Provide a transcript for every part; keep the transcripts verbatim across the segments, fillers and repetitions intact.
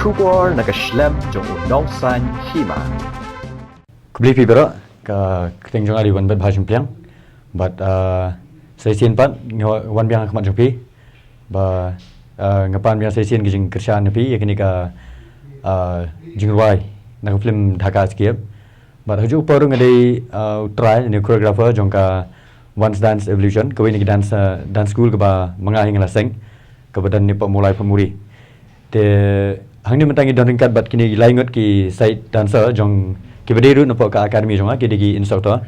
Khubor na ka shlem jong u Nongsaiñ Hima. Khublei phi baroh, ka kyrteng jong nga dei Wanbet Bha Shympliang. Bad, ah, sa shisien pat nga wan biang ha khmat jong phi. Ba, ah, nga pan biang sa shisien ka jingkyrshan na phi ïa kane ka, ah, jingrwai na ka film Dhaka Escape. Bad ha kajuh ka por ruh nga dei, ah, u trai ne choreographer jong ka Once Dance Evolution, kawei na ki dance, ah, dance school kaba ma nga hi nga la seng, kaba don ne hapoh Mawlai Photmuri. Te hangne mynta ngi don ryngkat bad kine ki lai ngut ki side dancer jong kiba dei ruh na hapoh ka academy jong nga, ki dei ki instructor.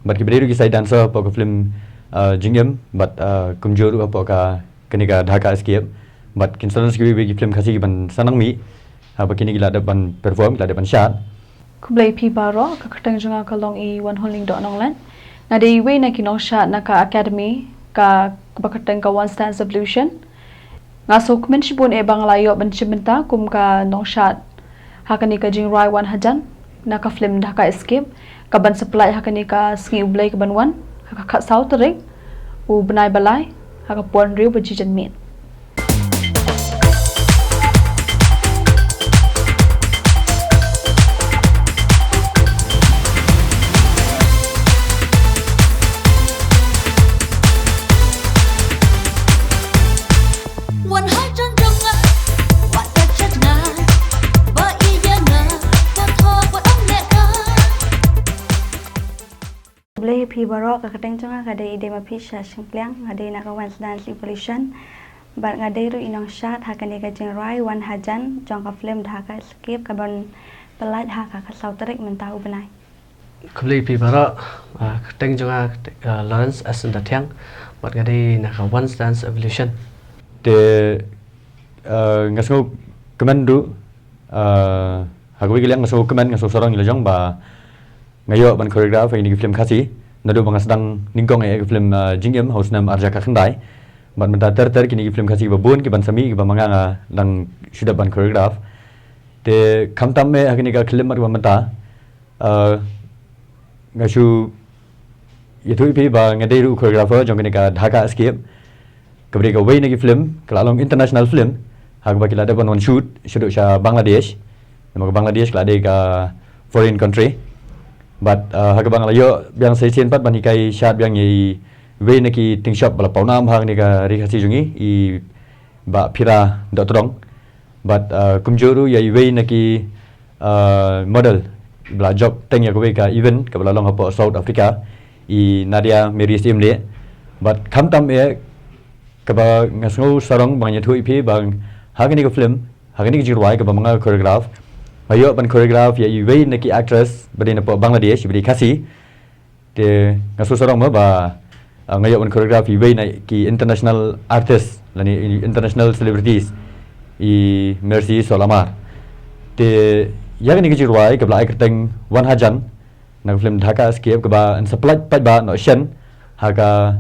Bad kiba dei ruh ki side dancer hapoh ka film, ah, Jingim, bad, ah, kumjuh ruh hapoh ka, kane ka Dhaka Escape. Bad kin sa don sa kiwei kiwei ki film Khasi kiban sa nang mih, haba kine ki la dep ban perform, ki la dep ban shad. Khublei phi baroh, ka kyrteng jong nga ka long i Wanhunlyngdoh Nonglait. Nga dei iwei na ki nongshad na ka academy, ka, kaba kyrteng ka Once Dance Evolution. Nga sngewkmen shibun eh ba nga la ïoh ban shim bynta kum ka nongshad ha kane ka jingrwai wan hajan na ka film Dhaka Escape, kaban sa pynlait ha kane ka sngi U Blei kaban wan, ha ka khatsaw tarik u bnai ba lai, ha ka por hynriew baje janmiet. Wan hajan jong nga, wat da jat nga, ba ïa nga, ba thok, wat ong leh nga. Khublei phi baroh, ka kyrteng jong nga ka dei Idemaphit Shah Shympliang, nga dei na ka Once Dance Evolution. Bad nga dei ruh i nongshad ha kane ka jingrwai wan hajan jong ka film Dhaka Escape kaban pynlait ha ka khatsaw tarik mynta u bnai. Khublei phi baroh, ah, kyrteng jong nga, ah, Lawrence S Ndathiang, bad nga dei na ka Once Dance Evolution. Te, ah, nga sngewkmen ruh, ah, ha kawei ka liang nga sngewkmen, nga sngewsarong ïa la jong ba nga ïoh ban choreograph ïa kine ki film Khasi, naduh ba nga sdang nyngkong ïa ka film, ah, Jingim ha u snem ar hajar khyndai. Bad mynta ter ter kine ki film Khasi kiba bun kiban sa mih kiba ma nga nga dang shu dep ban choreograph. Te khamtam eh ha kane ka khyllipmat kaba mynta, ah, nga shu ïathuh ïa phi ba nga dei ruh choreographer jong kane ka Dhaka Escape, kaba dei kawei na ki film ka la long international film, ha kaba ki la dep ban wan shoot shaduh sha Bangladesh. Namar ka Bangladesh ka la dei ka foreign country. Bad, ah, ha kaba nga la ïoh biang sa shisien pat ban hikai shad biang ïa iwei na ki tyngshop ba la paw nam ha kane ka ri Khasi jong ngi, i Bah Phira Dohtdong. Bad, ah, kumjuh ruh ïa iwei na ki, ah, model ba la jop teng ïa kawei ka event kaba la long hapoh South Africa, i Nadia Mary Syiemlieh. Bad khamtam eh kaba nga sngewsarong ba ngan ïathuh ïa phi ba ha kane ka film, ha kane ka jingrwai kaba ma nga choreograph, nga ïoh ban choreograph ïa iwei na ki actress ba dei na hapoh Bangladesh, ba dei Khasi. Te nga sngewsarong mo ba, ah, nga ïoh ban choreograph ïa iwei na ki international artist lane international celebrities, i Mercy Solamar. Te ïa kane ka jingrwai kaba la ai kyrteng Wan Hajan na ka film Dhaka Escape kaba yn sa pynlait paidbah noh shen ha ka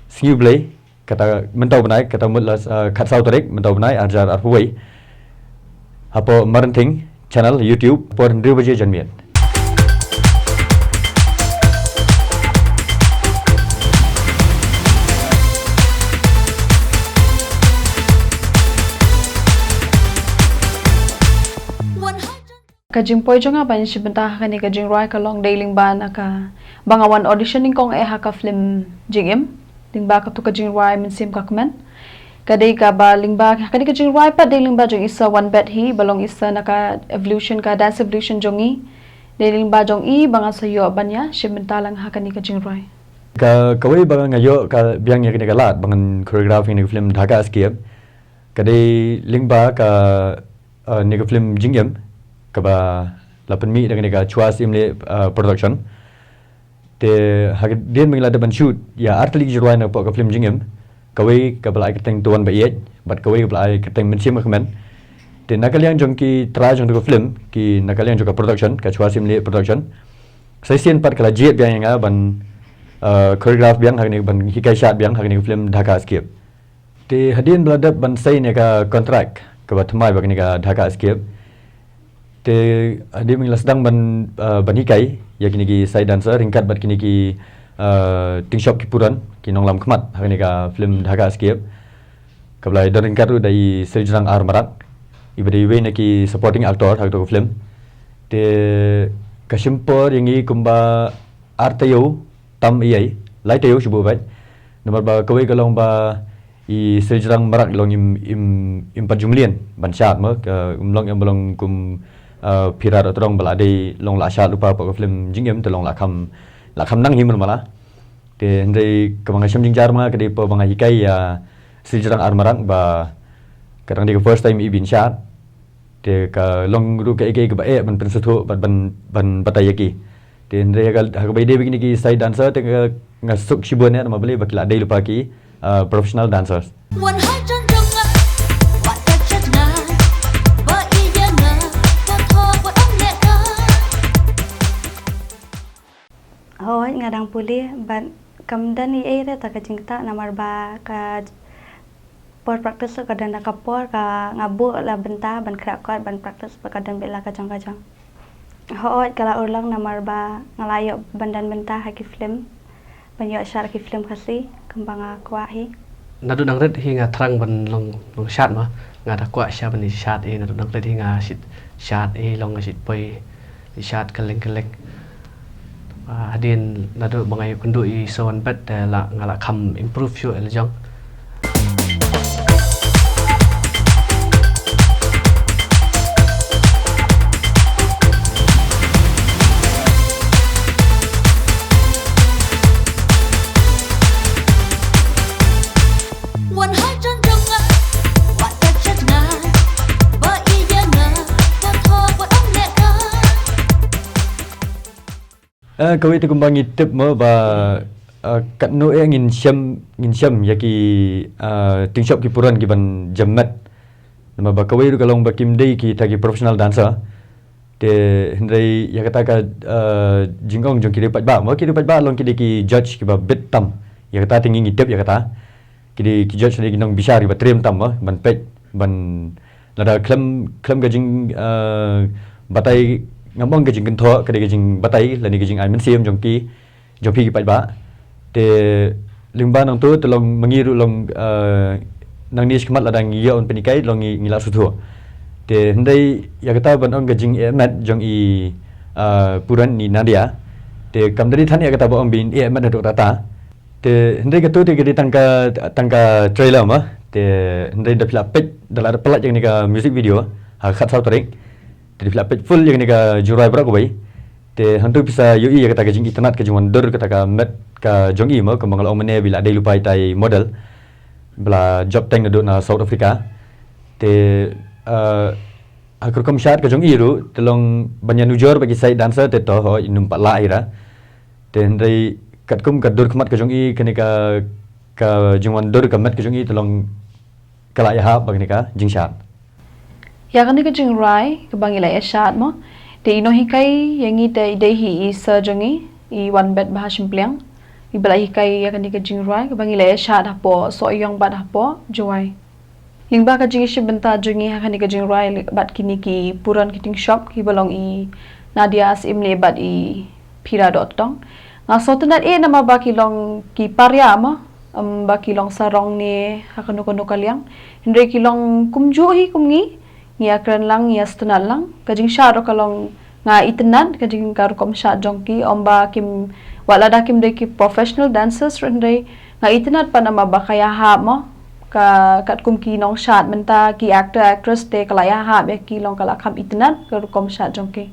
sngi U Blei, kata mynta u bnai, kata mut la, ah, khatsaw tarik mynta u bnai ar hajar arphew wei. Hapoh Marenthing Channel YouTube por hynriew baje janmiet. Ka jingpoi jong nga ban shim bynta ha kane ka jingrwai ka long dei lyngba na kaba nga wan audition nyngkong eh ha ka film Jingim. Lyngba katu ka jingrwai Mynsiem Ka Kmen. Ka dei kaba lyngba ha kane ka jingrwai pat dei lyngba jong i Sir Wanbet hi ba long i Sir na ka Evolution, ka Dance Evolution jong ngi. Dei lyngba jong i ba nga sa ïoh ban ïa shim bynta lang ha kane ka jingrwai. Ka, kawei ba nga ïoh ka biang ïa kane ka lad ba ngan choreograph ïa kane ka film Dhaka Escape, ka dei lyngba ka, ah, ne ka film Jingim kaba la pynmih da kane ka Chwa Syiemlieh, ah, Production. Te hadien ba ngi la dep ban shoot ïa artylli ki jingrwai na ka film Jingim, kawei kaba la ai kyrteng To Wan Ba Ïeit, bad kawei kaba la ai kyrteng Mynsiem Ka Kmen. Te na ka liang jong ki trai jong ka film, ki na ka liang jong ka production, ka Chwa Syiemlieh Production, sa shisien pat ka la jied biang ïa nga ban, ah, choreograph biang ha kane, ban hikai shad biang ha kane ka film Dhaka Escape. Te hadien ba la dep ban sign ïa ka contract kaba thymmai bad kane ka Dhaka Escape, te hadien ba ngi la sdang ban, ah, ban hikai ïa kine ki side dancer ryngkat bad kine ki, ah, tyngshop ki puron, ki nonglam khmat ha kane ka film Dhaka Escape, kaba la don ryngkat ruh da i Srijrang R Marak. Iba dei iwei na ki supporting actor ha kato ka film. Te ka shim por ïa ngi kumba ar taïew tam ïa i, lai taïew shu buh bad. Namar ba kawei ka long ba i Syrjrang Marak long im, im, im pat ju mlien ban shad mo, ka, um long, em long kum, uh, Phira Dohtdong ba la dei long la shad lypa hapoh ka film Jingim, te long la kham, la kham nang hi mala mala. Te hynrei kaba nga shem jingjar ma nga ka dei ba nga hikai ïa Syrjrang R Marak ba ka dang dei ka first time i ban shad. Te ka long ruh kaei kaei kaba eh ban pynsngewthuh bad ban, ban batai ïa ki. Te hynrei ha ka, ha kaba ïadei bad kine ki side dancer te nga, nga suk shibun eh namar balei ba ki la dei lypa ki, uh, professional dancers. Wan hai jan jong nga, wat ka chet nga, ba i ïa nga, ka thok wat ong leh ka. Hooid, nga dang pule bad kam don ei ei re ta ka jingktah namar ba ka por practice ka don da ka por, ka nga buh la bynta ban khreh kot ban practice ba ka don beit la ka jong ka jong. Hooid, ka la urlong namar ba nga la ïoh ban don bynta ha ki film, ban ïoh shad ha ki film Khasi kumba nga kwah hi. Naduh nang rit hi nga thrang ban long, long shad ma, nga da kwah sha ban ïa shad hi, naduh nang rit hi nga shit shad hi, long nga shit poi shad kylleng kylleng. Ah, hadien naduh ba nga ïakynduh ïa i Sawan Bet, eh, la, nga la kham improve shuh ïa la jong. Wan hai jan jong nga, wat ka chet nga, ba i ïa nga, ka thok wat ong leh ka. Eh, kawei te kumba ngi tip mo ba, eh, katno eh ngin shem, ngin shem ïa ki, eh, tyngshop ki puran ki ban jem met. Namar ba kawei ruh ka long ba kim dei kita ki professional dancer. Te hynrei ïa kata ka, eh, jingong jong ki riew paidbah mo, ki riew paidbah long ki dei ki judge kiba bit tam. Ïa kata te ngi ngi tip ïa kata. Ki dei ki judge, dei ki nongbishar kiba triem tam mo ban peit, ban lada khlem, khlem ka jing, eh, batai, ngam ong ka jingkynthoh, ka dei ka jingbatai lane ka jingai mynsiem jong ki, jong phi ki paidbah. Te lyngba nangto te long ma ngi ruh long, eh, nangne shakhmat lada ngi ïoh ban pynhikai long ngi, ngi la sngewthuh. Te hynrei ïa kata ban ong ka jingeh met jong i, eh, puran, i Nadia, te kam da dei than ïa kata ba ong ba in eh met haduh katta. Te hynrei kato te ka dei tang ka, tang ka trailer ma. Te hynrei da phi la peit, da la da peit ïa kane ka music video ha ka khatsaw tarik. Te da phi la peit full ïa kane ka jingrwai baroh kawei. Te hangto phi sa ïohi ïa kata ka jingitynnad, ka jingwandur, kata ka met ka jong i mo, kumba nga la ong mynne ba i la dei lypa itai model ba la jop teng naduh na South Africa. Te, eh, ha ka rukom shad ka jong i ruh te long ban ïanujor bad ki side dancer te to hooid, ym pat lah ïa ra. Te hynrei katkum ka dur khmat ka jong i, kane ka, ka jingwandur ka met ka jong i te long ka la ïahap bad kane ka jingshad. Ïa kane ka jingrwai kaba ngi la ïa shad mo, te i nonghikai ïa ngi te i dei hi i sir jong ngi, i Wanbet Bahashimpliang, iba la hikai ïa kane ka jingrwai kaba ngi la ïa shad hapoh Sohiong bad hapoh Jowai. Lyngba ka jingïashim bynta jong ngi ha kane ka jingrwai bad kine ki puran ki tyngshop kiba long i Nadia Syiemlieh bad i Phira Dohtdong, nga sngewtynnad eh namar ba ki long ki paria mo, em, ba ki long sarong ne ha kano kano ka liang. Hynrei ki long kumjuh hi kum ngi, ngi ïakren lang, ngi ïasngewtynnad lang. Ka jingshad ruh ka long nga itynnad ka jing, ka rukom shad jong ki, ym ba kim, wat lada kim dei ki professional dancers ruh hynrei nga itynnad pat namar ba ka ïahap mo, ka katkum ki nongshad mynta, ki actor actress, te ka la ïahap ïa ki, long ka la kham itynnad ka rukom shad jong ki.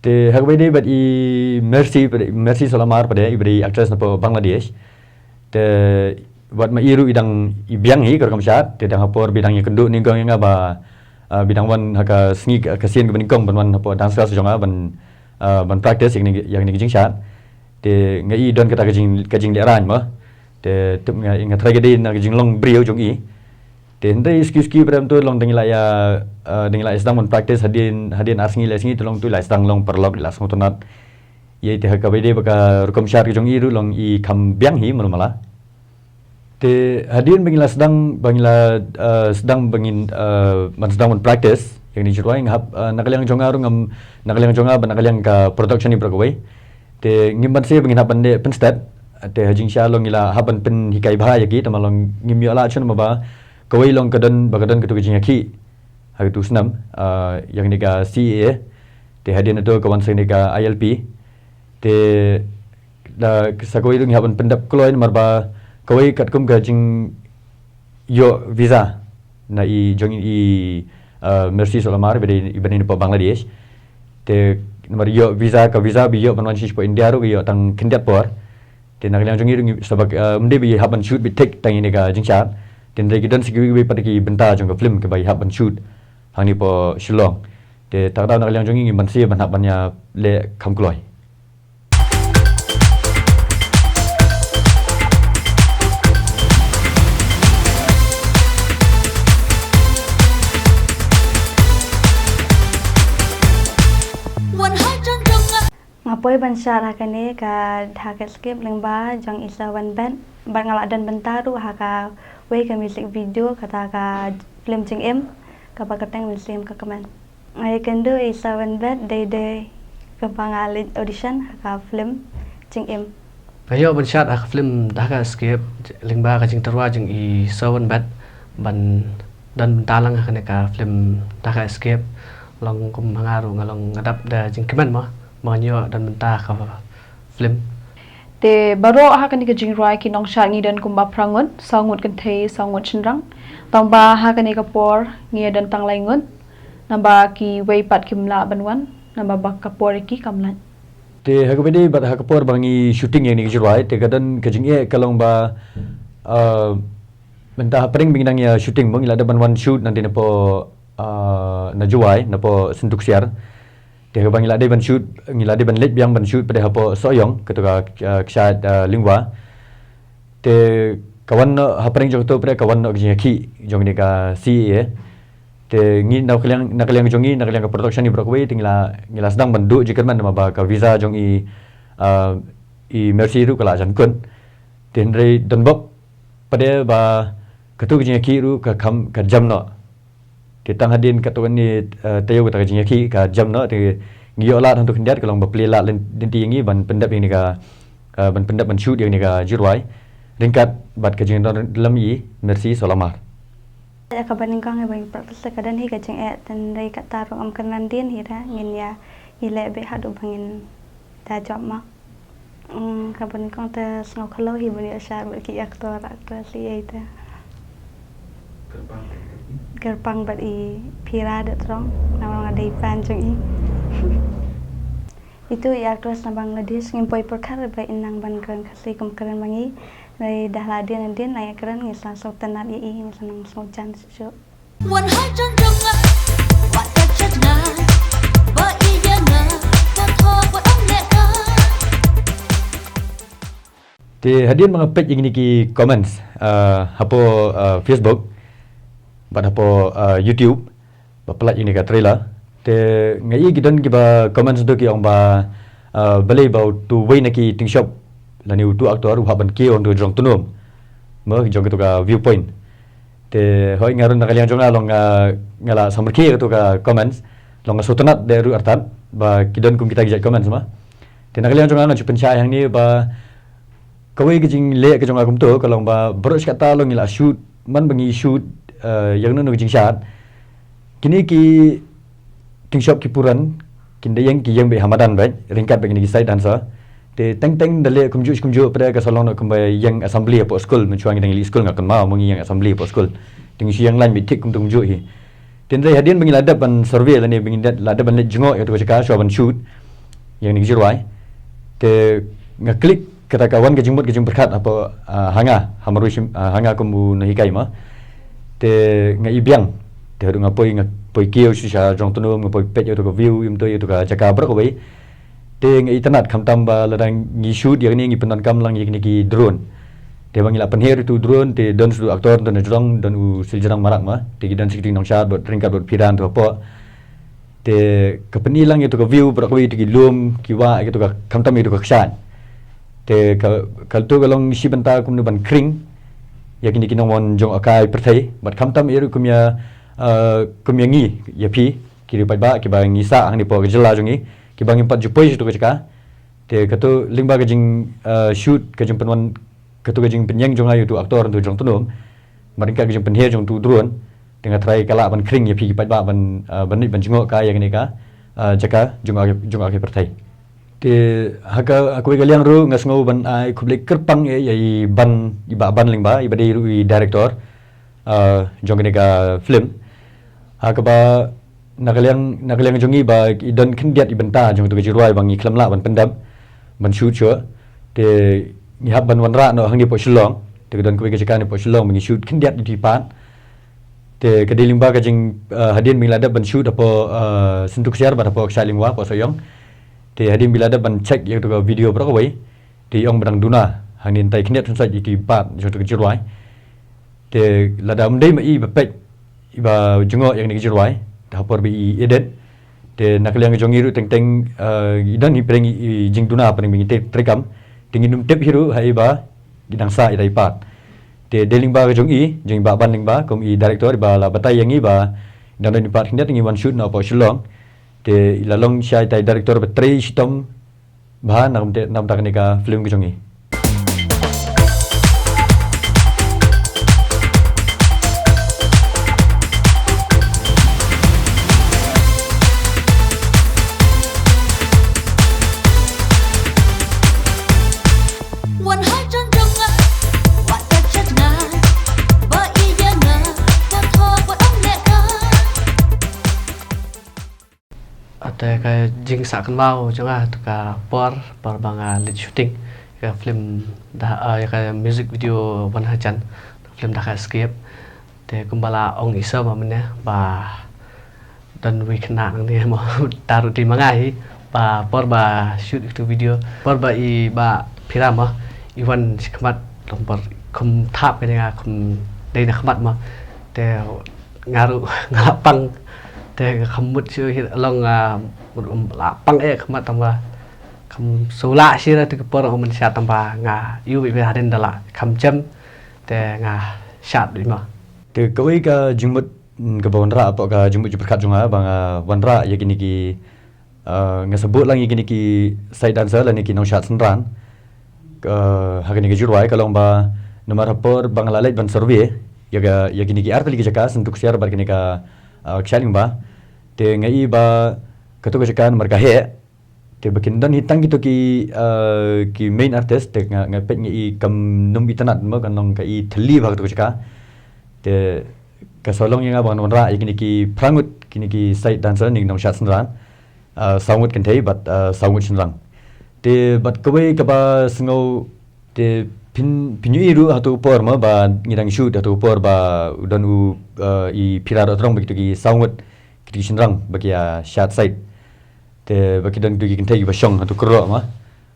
Te ha kaba ïadei bad i Mercy pat, Mercy Solamar pat, iba dei actress napoh Bangladesh. Te wat ma i ruh i dang, i biang hi ka rukom shad, te dang ha por ba i dang ïakynduh nyngkong ïa nga ba, ah, ba i dang wan ha ka sngi ka, ka sien kaba nyngkong ban wan hapoh dance class jong nga ban, ah, ban practice ïa kane, ïa kane ka jingshad. Te nga i don kata ka jing, ka jinglehrain mo. Te tip nga, nga tharai ka dei na ka jinglong briew jong i. Te hynrei suki suki ba dang to long dang i la ïa, eh, dang i la ïa sdang ban practice hadien, hadien ar sngi lai sngi te long to i la ïa sdang long paralok, i la sngewtynnad. Ïa, te ha kaba ïadei bad ka rukom shad ka jong i ruh long i kham biang hi mala mala. Te hadien ba ngi la sdang, ba ngi la, eh, sdang ba ngin, eh, ban sdang ban practice ïa kane ka jingrwai, nga hap, eh, na ka liang jong nga ruh ngam, na ka liang jong nga bad na ka liang ka production i baroh kawei, te ngim banse ba ngin hap ban leh pynstet. Te ha jingshisha long ngi la hap ban pynhikai bha ïa ki, tangba long ngim ïoh lah shuh namar ba kawei long ka don, ba ka don kato ka jingïakhih. ha katu u snem, ah, ïa kane ka C A A. Te hadien hato ka wan sa kane ka I L P. Te da sa kawei ruh ngi hap ban pyndep kloi namar ba kawei katkum ka jingïoh visa na i jong i, ah, Mercy Solamar, iba dei, iba dei na pdeng Bangladesh. Te namar ïoh visa, ka visa ba ïoh ban wan sha pdeng India ruh ka ïoh tang khyndiat por. Te na ka liang jong ngi ruh ngi sa ba, ah, ym dei ba i hap ban shoot beit thik tang ïa kane ka jingshad. Te hynrei ki don sa kiwei kiwei pat ki bynta jong ka film kiba i hap ban shoot hangne hapoh Shillong. Te kata ka daw na ka liang jong ngi ngim banse ban hap ban ïaleh kham kloi. Nga poi ban shad ha kane ka Dhaka Escape lyngba jong i Sawan Bad, bad nga la don bynta ruh ha kawei ka music video, kata ka film Jingim, kaba kyrteng Mynsiem Ka Kmen. Nga ïakynduh ïa i Sawan Bad dei dei kaba nga leit audition ha ka film Jingim. Nga ïoh ban shad ha ka film Dhaka Escape lyngba ka jingtyrwa jong i Sawan Bad ban don bynta lang ha kane ka film Dhaka Escape. Long kum ha nga ruh nga long nga dap da jingkmen mo ba ngan ïoh don bynta ha ka film. Te baroh ha kane ka jingrwai ki nongshad ngi don kumba phra ngut, saw ngut kynthei, saw ngut shynrang. Tangba ha kane ka por ngi don tang lai ngut. Naba kiwei pat kim lah ban wan naba ba ka por ïa ki kam lait. Te ha kaba dei bad ha ka por ba ngi shooting ïa kane ka jingrwai, te ka don ka jingeh ka long ba, ah, mynta hapdeng ba ngi dang ïa shooting mo ngi la dep ban wan shoot nangne napoh, ah, na Jowai, napoh Synduksiar. Te haba ngi la dei ban shoot, ngi la dei ban leit biang ban shoot pat hapoh Sohiong, katu ka, ah, kshaid, ah, Lyngwa. Te ka wan noh hapdeng jong kato pat ka wan noh ka jingïakhih jong kane ka C A A. Te ngi na ka liang, na ka liang jong ngi, na ka liang ka production ngi baroh kawei, te ngi la, ngi la sdang ban duh jingkyrmen namar ba ka visa jong i, ah, i Mercy ruh ka la jan kut. Te hynrei donbok pat ba katu ka jingïakhih ruh ka kham ka jam noh. Te tang hadien katu kane, eh, taïew kata ka jingïakhih ka jam noh, te ngi ïoh lad hangtu khyndiat ka long ba plie lad lynti ïa ngi ban pyndep ïa kane ka, eh, ban pyndep ban shoot ïa kane ka jingrwai ryngkat bad ka jingdon lem i Mercy Solamar. Ïa kaba nyngkong ïa ba ngi practice ka don hi ka jingeh, te hynrei kata ruh ngam kynran dien hi da ngin ïa, ïa leh beit haduh ba ngin da jop ma. Mm, kaba nyngkong te sngew khlaw hi ban ïoh shad bad ki actor, actress ïa ite. Kyrpang bad i Phira da trong, namar nga dei fan jong i. Itu i actress na Bangladesh, ngim poi pyrkhat ba in nang ban kren Khasi kum kren ma ngi. Dei da la dien dien la ïa kren ngi sa sngewtynnat ïa i, ngi sa nang sngewjan shuh shuh. Wan ha jan jong nga, wat ka jat nga, ba ïa nga, ka thok wat ong leh ka. Te hadien ba nga peit ïa kine ki comments, ah, hapoh, ah, Facebook bad hapoh, ah, YouTube ba pynlait ïa kane ka trailer. Te nga i ki don kiba comments to ki ong ba, ah, balei ba utu uwei na ki tyngshop lane utu actor u hap ban kiew hangtu jrong tnum mo jong katu ka viewpoint. Te hoi nga ruh na ka liang jong nga long nga, nga la samrkhie katu ka comments, long nga sngewtynnat de ruh artat ba ki don kum kita ki jait comments ma. Te na ka liang jong nga nga ju pynshai hangne ba kawei ka jingleh ka jong nga kumto ka long ba baroh shi katta long ngi la shoot, man ba ngi shoot, eh, ïa kano kano ka jingshad. Kine ki tyngshop ki puran kin da ïeng ki ïeng beit ha madan beit ryngkat beit kine ki side dancer. Te teng teng da leh kumjuh kumjuh pat ka sa long noh kumba ïeng assembly hapoh skul, mynshuwa ngi dang ïaleh skul nga kynmaw mo ngi ïeng assembly hapoh skul. Te ngi shu ïeng line beit thik kumto kumjuh hi. Te hynrei hadien ba ngi la dep ban survey lane ba ngi la dep ban leit jngoh ïa katu ka jaka shuwa ban shoot ïa kane ka jingrwai. Te nga klik kata ka wan ka jingmut ka jingpyrkhat hapoh, ah, ha nga, ha marwei shim, ah, ha nga kum u nonghikai ma. Te nga i biang. Te haduh nga poi, nga poi kiew shisha jrong tnum, nga poi peit ïa katu ka view, ïa katu ka jaka baroh kawei. Te nga itynnat khamtam ba lada ngi shoot ïa kane ngi pyndonkam lang ïa kine ki drone. Te ba ngi la pynhiar ïa utu u drone te don sa utu u actor, don na jrong, don u Siljrang Marak ma. Te ki don sa ki nongshad bad ryngkat bad Phira hangtu hapoh. Te ka pyni lang ïa katu ka view baroh kawei, ïa katu ki lum ki wah, ïa katu ka khamtam ïa katu ka kshaid. Te ka, katu ka long shi bynta kumno ban khring ïa kine ki nongwan jngoh kai pyrthei bad khamtam ïa ruh kum ïa, eh, kum ïa ngi ïa phi ki riew paidbah kiba ngi sah hangne hapoh ka jylla jong ngi kiba ngim pat ju poi sha katu ka jaka. Te katu lyngba ka jing, eh, shoot, ka jingpynwan, katu ka jingpynïeng jong nga ïa utu u actor hangtu jrong tnum, bad ryngkat ka jingpynhiar jong utu u drone, Te nga try ka lah ban khring ïa phi ki paidbah ban, ah, ban, ban jngoh ka ïa kane ka, ah, jaka jngoh, jngoh ki pyrthei. Te ha ka, ha kawei ka liang ruh nga sngew ban ai khublei kyrpang ïa, ïa i Ban, i Bah Ban Lyngba, i ba dei ruh i director, ah, jong kane ka film. Ha kaba na ka liang, na ka liang jong i ba i don khyndiat i bynta jong tu ka jingrwai ba ngi khlem lah ban pyndep ban shoot shuh. Te ngi hap ban wanrah noh hangne hapoh Shillong. Te ka don kawei ka jaka ne hapoh Shillong ba ngi shoot khyndiat ïa i pat. Te ka dei lyngba ka jing, ah, hadien ba ngi la dep ban shoot hapoh, ah, Syntu Ksiar bad hapoh Kshaid Lyngwa hapoh Sohiong. Te hadien ba ngi la dep ban check ïa tu ka video baroh kawei. Te i ong ba dang duna hangne, ntai khyndiat shynshait ïa i pat jong tu ka jingrwai. Te lada ym dei ma i ba peit, i ba jngoh ïa kane ka jingrwai, te ha por ba i edit. Te na ka liang jong i ruh teng teng, eh, i don hi pyrshah i, i jingduna pyrshah ba ngi te treikam. Te ngin ym tip hi ruh ha i ba ngi dang sah ïa i pat. Te dei lyngba ka jong i, jong i Bah Ban Lyngba, kum i director i ba la batai ïa ngi ba dang don i pat khyndiat ngi wan shoot na hapoh Shillong. Te i la long shai tai director ba trei shitom bha na ka bynta, na ka bynta kane ka film ka jong i. Wan hajan jong nga, wat ka chet nga, ba i ïa nga, ka thok wat ong leh ka. Ate ka jingsah kynmaw jong nga tu ka por, por ba nga leit shooting ka film da, ah, ïa ka music video Wan Hajan, film Da Ka Escape. Te kumba la ong i Sir ma mynne ba don wei khynnah nangne mo, ta ruh dei ma nga hi, ba por ba shoot ïa ka tu video, por ba i Bah Phira mo i wan shi khmat, long por khum thap ka jong nga, khum dei na khmat mo. Te nga ruh nga la pang. Te nga kham mut shuh hi long, ah, mut, um, la pang eh khmat tang ba kham shu lah shuh ïa tu ka por, um, mynshuwa tang ba nga ïohi beit hadien da la kham jem. Te nga shad beit mo. Te kawei ka jingmut, mm, kaba wanrah hapoh ka jingmut jingpyrkhat jong nga ba nga wanrah ïa kine ki Ah, nga sa buh lang ïa kine ki side dancer lane ki nongshad synran. Ka, ha kine ki jingrwai ka long ba namar ha por ba nga la leit ban survey ïa ka, ïa kine ki artylli ki jaka, Syntu Ksiar bad kine ka, ah, Kshaid Lyngba. Te nga i ba kato ka jaka namar ka heh. Te ba kin don hi tang kito ki, ah, ki main artist, te nga, nga peit nga i kam nym itynnad mo, ka long ka i thylli bha kato ka jaka. Te ka sa long ïa nga ba ngan wanrah ïa kine ki phra ngut kine ki side dancer ne ki nongshad synran. Ah, saw ngut kynthei bad, ah, saw ngut shynrang. Te bad kawei kaba sngew, te phin, phin ïohi ruh ha tu ka por mo ba ngi dang shoot ha tu ka por ba u don u, ah, i Phira Dohtdong bad kito ki saw ngut kito ki shynrang ba ki ïa shad side. Te ba ki don kito ki kynthei kiba shong ha tu ka kyrdoh mo.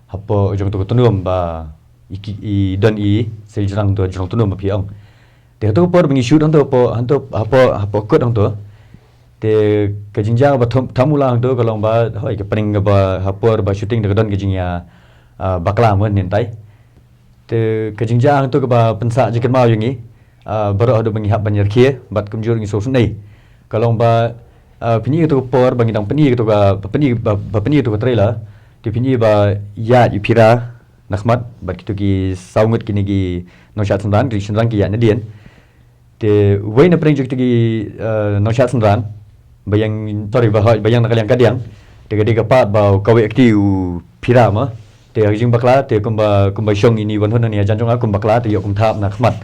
Hapoh jong tu ka tnum ba i ki, i don i sel jrang tu jrong tnum ba phi ong. Te hato ka por ba ngi shoot hangto hapoh, hangto hapoh, hapoh kot hangto. Te ka jingjia ba tham, tham u la hangto ka long ba, hoi, ka pyrshah kaba ha por ba shooting da ka don ka jingïa, ah, bakla mo hynnin tai. Te ka jingjia hangto kaba pynsah jingkynmaw ïa ngi, ah, baroh haduh ba ngi hap ban ïa rkhie bad kumjuh ngi sngewsynei. Ka long ba, ah, phin i kato ka por ba ngi dang pyni kato ka, ba pyni, ba, ba pyni kato ka trailer. Te phin i ba ïa i Phira na khmat bad kito ki saw ngut kine ki nongshad synran, ki shynrang ki ïa nadien. Te wei na pyrshah jong kito ki, eh, nongshad synran ba ïeng, sorry, ba hoi, ba ïeng na ka liang ka diang. Te ka dei ka part ba u kawei kti u Phira mo. Te ha ka jingbakla te kumba, kumba shong ine i wan hun ine hajan jong nga kum bakla te ïoh kum thap na khmat.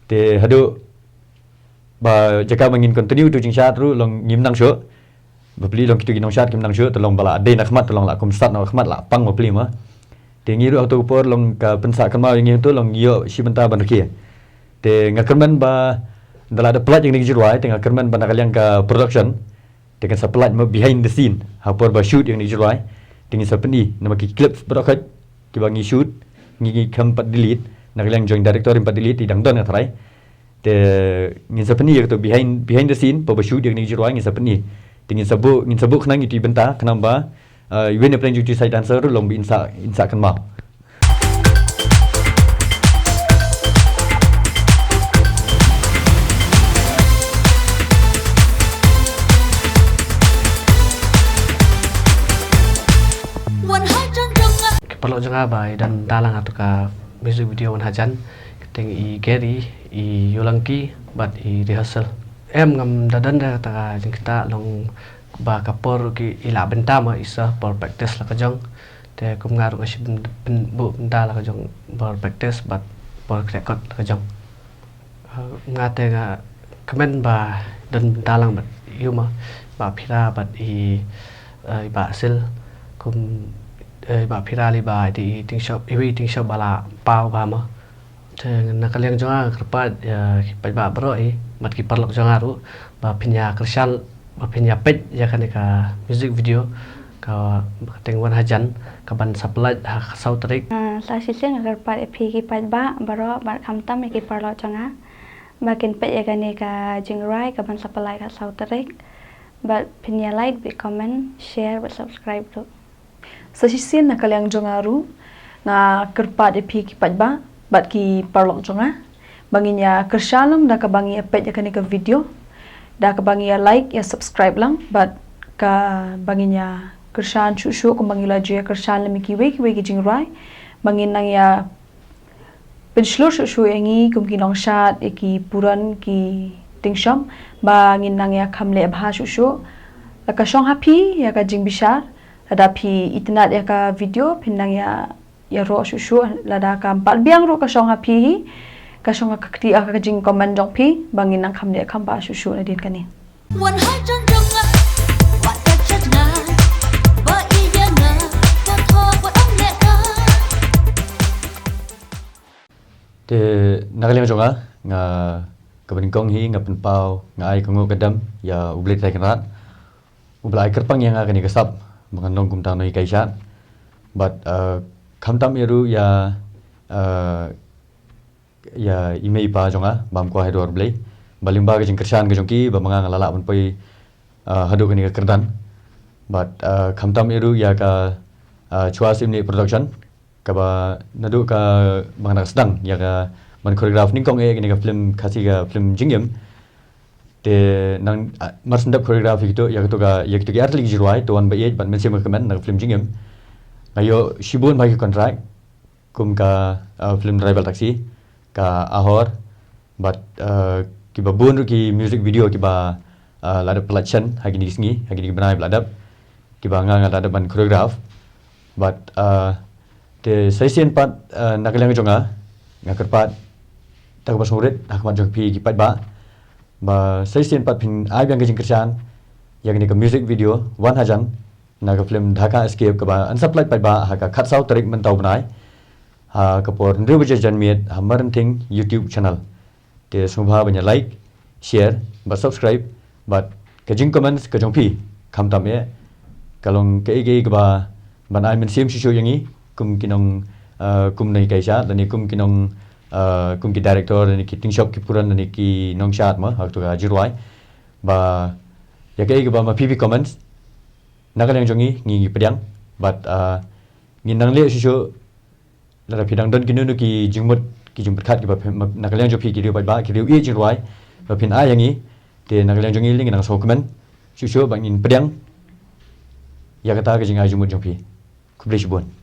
Te haduh ba jaka ba ngin continue tu jingshad ruh long ngim nang shuh. Bapli long kito ki nongshad kim nang shuh, te long ba la dei na khmat, te long la kum sat na khmat la pang bapli mo. Te ngi ruh ha tu ka por long ka pynsah kynmaw ïa ngi tu long ïoh shi bynta ban rkhie. Te nga kyrmen ba da la da pynlait ïa kine ki jingrwai, te nga kyrmen ba na ka liang ka production. Te kan sa pynlait mo behind the scene. Ha por ba shoot ïa kine ki jingrwai. Te ngin sa pyni namar ki clips baroh khoit kiba ngi shoot, ngi, ngi kham pat delete, na ka liang jong director ngim pat delete, i dang don nga tharai. Te ngin sa pyni ïa kato behind, behind the scene, ba, ba shoot ïa kine ki jingrwai ngin sa pyni. Te ngin sa buh, ngin sa buh khnang ïa tu i bynta, khnang ba, eh, iwei na pdeng jong tu i side dancer ruh long ba in sa, in sa kynmaw. Ki paralok jong nga ba i dang da lang ha tu ka music video Wan Hajan. Kyrteng i Gary, i Yolangki bad i Rehearsal. Em, ngam da don da kata ka jingkyrpad long ba ka por ki i la bynta ma i sa por practice la ka jong. Te kum nga ruh nga shim byn-, byn-, buh bynta la ka jong por practice bad por record la ka jong. Ah, nga te nga kmen ba don bynta lang bad ïu ma ba Phira bad i, eh, i ba Sil kum, eh, i ba Phira li ba i ting shop, i wi ting shop ba la paw ba ma. Te na ka liang jong nga kyrpad ïa ki paidbah baroh hi bad ki paralok jong nga ruh ba phin ïa kyrshan, ba phin ïa peit ïa kane ka music video ka, ka teng Wan Hajan ka ban sa pynlait ha ka saw tarik. Ah, sa shisien nga kyrpad ïa phi ki paidbah baroh bad khamtam ïa ki paralok jong nga ba kin peit ïa kane ka jingrwai ka ban sa pynlait ka saw tarik. Bad phin ïa like, bad comment, share, bad subscribe ruh. Sa shisien na ka liang jong nga ruh nga kyrpad ïa phi ki paidbah bad ki paralok jong nga ba ngin ïa kyrshan lang da kaba ngin ïa peit ïa kane ka video, da kaba ngin ïa like, ïa subscribe lang bad kaba ngin ïa kyrshan shuh shuh kumba ngi la ju ïa kyrshan lem ïa kiwei kiwei ki jingrwai ba ngin nang ïa pynshlur shuh shuh ïa ngi kum ki nongshad, ïa ki puran, ki ting shop ba ngin nang ïa kham leh bha shuh shuh. La ka shong ha phi ïa ka jingbishar, lada phi itynnad ïa ka video phin nang ïa, ïa ïaroh shuh shuh, lada kam pat biang ruh ka shong ha phi hi, ka shong ha ka kti, ha ka jingcomment jong phi ba ngin nang kham leh kham bha shuh shuh nadien kane. Wan Hajan jong nga, wat ka chat nga, ba ïa nga, ka thoh wat ong leh ka. Te na ka liang jong nga, nga kaba nyngkong hi nga pynpaw, nga ai ka nguh ka dem ïa U Blei Trai Kynrad uba la ai kyrpang ïa nga kane ka sap ba ngan long kumta u nonghikai shad. Bad, eh, khamtam ïa ruh ïa, eh, ïa i mei i pa jong nga bam kwah haduh ar Blei ba lyngba ka jingkyrshan ka jong ki ba ma nga nga la lah ban poi, eh, haduh kane ka kyrdan. Bad, eh, khamtam ïa ruh ïa ka, eh, Chwa Simni Production kaba naduh ka ba nga sdang ïa ka ban choreograph nyngkong eh kane ka film Khasi ka film Jingim. Te nang, ah, mar shu dep choreograph ïa kito, ïa kito ka, ïa kito ki ar tylli ki jingrwai, to wan ba ïeit bad Mynsiem ka Kmen na ka film Jingim. Nga ïoh shibun bha ki contract kum ka, ah, film Driver Taxi, ka Ahor bad, ah, kiba bun ruh ki music video kiba, ah, la dep pynlait shen ha kine ki sngi, ha kine ki bnai ba la dep, kiba nga nga la dep ban choreograph. Bad, ah, te sa shisien pat, ah, na ka liang jong nga nga kyrpad da kaba sngewrit ha khmat jong phi ki paidbah ba sa shisien pat phin ai biang ka jingkyrshan ïa kane ka music video Wan Hajan na ka film Dhaka Escape kaba ngan sa pynlait paidbah ha ka khatsaw tarik mynta u bnai ha ka por hynriew baje janmiet ha Mar Rynteng YouTube channel. Te sngewbha ban ïa like, share bad subscribe bad ka jingcomment ka jong phi khamtam eh ka long kaei kaei kaba ban ai mynsiem shuh shuh ïa ngi kum ki nong, eh, kum nonghikai shad lane kum ki nong, eh, kum ki director lane ki ting shop ki puran lane ki nongshad ma ha kato ka jingrwai ba ïa kaei kaba ma phi phi comments na ka liang jong ngi ngi ngi pdiang bad, eh, ngin nang leh shuh shuh. Lada phi dang don kino kino ki jingmut ki jingpyrkhat kiba phi, ma, na ka liang jong phi ki riew paidbah ki riew ïeit jingrwai ba phin ai ïa ngi, te na ka liang jong ngi lei ngin nang sngewkmen shuh shuh ba ngin pdiang ïa kata ka jingai jingmut jong phi. Khublei shibun.